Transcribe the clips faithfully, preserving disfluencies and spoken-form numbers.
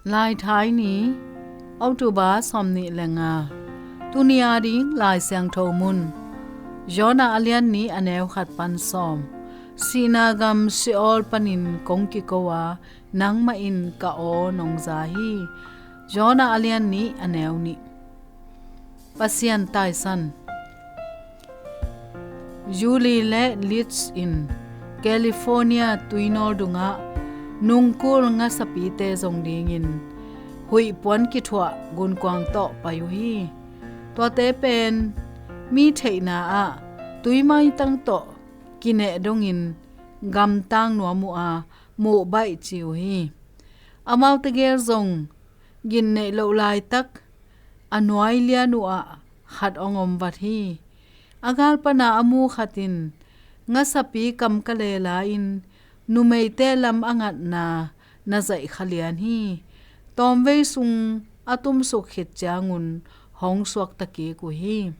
Laithai ni, October sawmnih le nga. Tuni a ding Lai Siangtho mun, Jonah a lian nih a neu khat pan sawm. Sihna gam Sheol panin kong kiko a, nangmah in ka aw nong za hi. Jonah a lian nih a neu nih. Pasian taisan. Julie le Liz in California tuinawl dungah nungkul ngasapite zong dingin huih puan kithuah gunkuang tawh pai uh hi. Tuate pen mi theihna ah tui maitang tawh kineh dongin gamtang nuam uh a, muh baih ci uh hi. Amaute gel zong gin neih loh laitak a nuai lian uh ah khat hong om vat hi. A gal pana a mu khat in ngasapi kam ka lela in numeite lam a ngatna na zaih kha lian hi. Tawmvei sung a tumsuk khit ciangun hong suakta kik uh hi.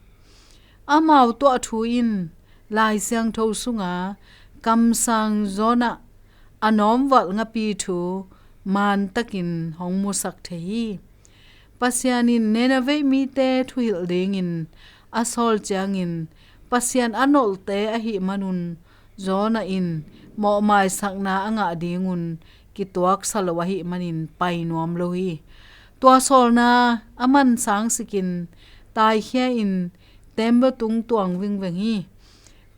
Amau tuah thu in Lai Siangtho sunga kamsang Jonah a nawmvalh ngapi thu mantakin hong musak thei hi. Pasian in Nineveh mite thuhilh dingin a sawl ciangin Pasian a nolhte ahih manun Jonah in mawhmaisakna a ngah dingun kituaksa lo ahih manin pai nuam lo hi. Tua sawlna a man sangsikin taikhia in tembaw tung tuang vingveng hi.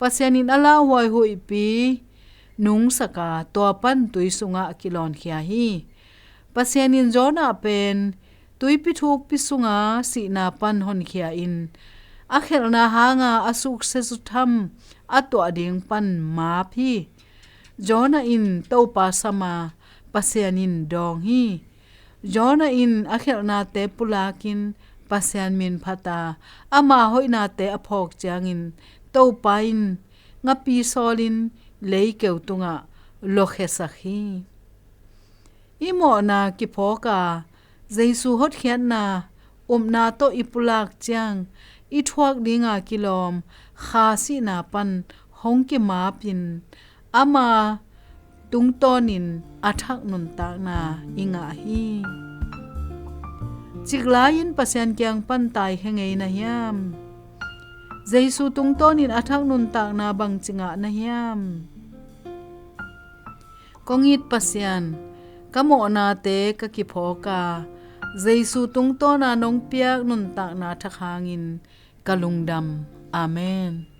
Pasian in a lauhuai huihpi nungsaka tua pan tui sungah kilawnkhia hi. Pasian in Jonah pen tuipi thukpi sunga sihna pan honkhia in a khelhna hanga a sukse zutham a tuah ding pan map hi. Jonah in Topa sama Pasian in dawng hi. Jonah in a khelhnate pulakin Pasian min phata ama hoihnate a phawk ciangin Topa in ngapi sawlin leikeu tungah lokhesak hi. I mawhna kiphawka Jesu hotkhiatna upna tawh i pulak ciang i thuak dinga kilawm kha sihna pan hong kimapin ama tungtawnin a thak nuntakna i ngah hi. Ciklai in Pasian kiang pan taikhia ngei na hiam? Jesu tungtawnin a thak nuntakna bangci ngah na hiam? Kong it Pasian, ka mawhnate ka kiphawka Jesu tungtawna nong piak nuntakna thak hangin ka lungdam. Amen.